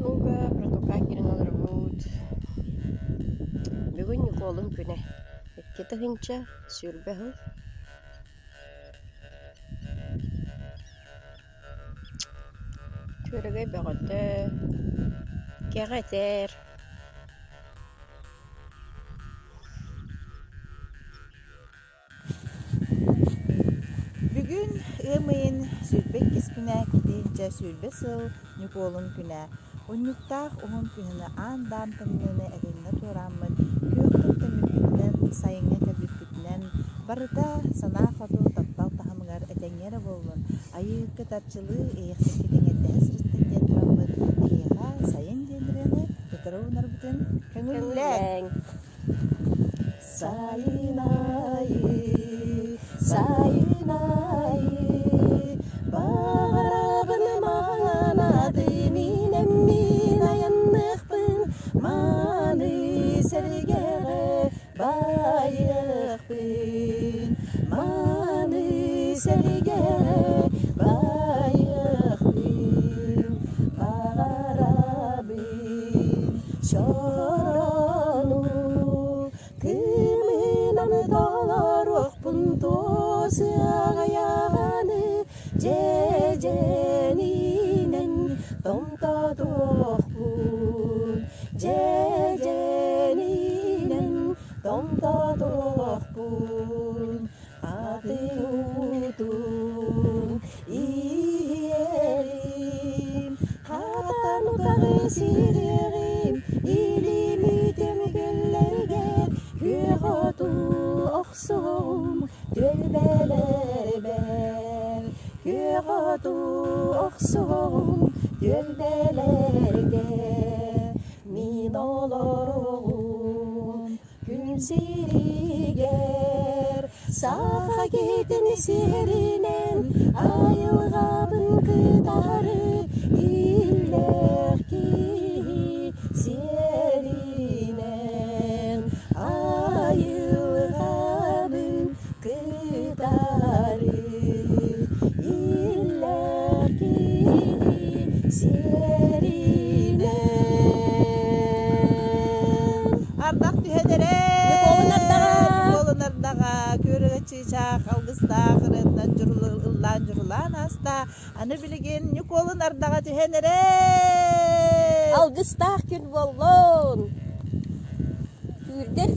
Хонууга протокка киирэн олоробут. Бүгүн Ньукуолун күнэ. 2020 сыл. Күөрэгэй бөҕөтө, кэҕэ этэр. Бүгүн ыам ыйын 22 күнэ китиинчэ 20 сыл Ньукуолун күнэ. Унньуктаах уһун күһүнү аан-даам тымныыны этэҥҥэ туорааммыт, күөхтүк көмүппүтүнэн, сайыҥҥа кэлбиппитинэн, барыта санаа хоту таптал таһымыгар этэҥҥэ эрэ буоллун, айыыһыкка тарчылыы, иэйэхсиккэ тэҥэрдэһэ сырыттын диэн тураммыт, эһиэхэ сайын диэн ырыаны утары уунарбытын көҥүллээҥ! Сайын аайы, сайын аайы, баҕарабын маҥан аты миинэммин айанныахпын, мааны сэргэҕэ байыахпын, мааны сэргэҕэ байыахпын, баҕарабын чорону Кыымынан толоруохпун туос ыаҕайаҕаны дьэдьэнинэн томтотуохпун, дьэдьэнинэн томтотуохпун, атын уутун иһиэрим, хатан утаҕы сириэҕим, илим үүтүм күллэригэр күөх оту охсуом, түөлбэлэрбэр, күөх оту охсуом, түөлбэлэргэ мин олоруом. Күн сиригэр саха киһитин сиэринэн айылҕабын кытары иллээх киһи сиэринэн айылҕабын кытары иллээх киһи сиэринэн Ардах түһэн эрэ! Ньукуолун ардаҕа! Ньукуолун ардаҕа! Күөрүгэ чыычаах алгыстаах ырыатынан ыллаан дьурулаан ааста. Аны билигин Ньукуолун ардаҕа түһэн эрэ! Алгыстаах күн буоллун! Күүрдэр.